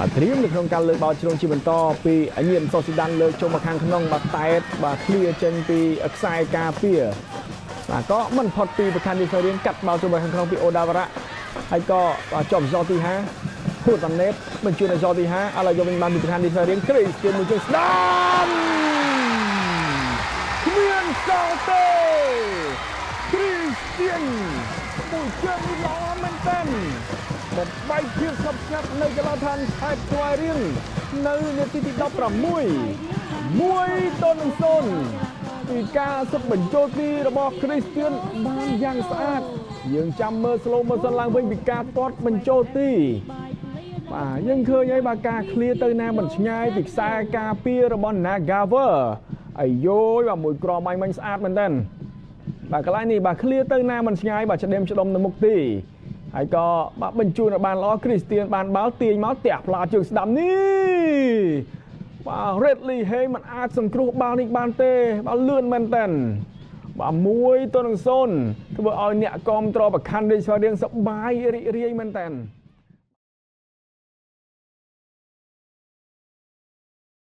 បាទត្រៀមនៅក្នុងការលើកបាល់ជ្រុងជាបន្តពីញៀនសូស៊ីដានលើកចូលមកខាងក្នុងបាទតែតបាទឃ្លាចេញពីខ្សែការពារបាទក៏មិនផុតពីប្រធាននេះស្រៀងកាត់បាល់ចូលមកខាងក្នុងពីអូដាវរៈហើយក៏ជាប់ហ្សទី5ហួតវ៉ាណេតបញ្ជូនឲ្យហ្សទី5ឥឡូវយកវិញបានពីប្រធាននេះស្រៀងគ្រីស្ទៀនមួយជើងស្ដាំគ្មានសល់ទេគ្រីស្ទៀនមួយជើងនេះល្អមែនទែនបំបែកភាពស្ងប់ស្ងាត់នៅកីឡដ្ឋានខេត្តស្វាយរៀងនៅនាទីទី16 1-0ពីការសុទ្ធបញ្ចូលទីរបស់គ្រីស្ទៀនបានយ៉ាងស្អាតយើងចាំមើល slow motion ឡើងវិញពីការទាត់បញ្ចូលទីបាទយើងឃើញហើយបាទការឃ្លាទៅណាមិនឆ្ងាយពីខ្សែការពាររបស់ Nagawer អាយយបាទមួយក្រមាញ់មិញស្អាតមែនទែនបាទកន្លែងនេះបាទឃ្លាទៅណាមិនឆ្ងាយបាទឆ្ដេមឆ្ដុំនៅមុខទីហើយក៏បាទបញ្ជូនឲ្យបានល្អគ្រីស្ទៀនបានបាល់ទាញមកទះផ្លាជើងស្ដាំនេះបាទ Redley Hay មិនអាចសង្គ្រោះបាល់នេះបានទេបាទលឿនមែនទែនបាទ1-0ធ្វើឲ្យអ្នកគាំទ្រប្រខណ្ឌរាជស្វាយរៀងសប្បាយរីករាយមែនទែន។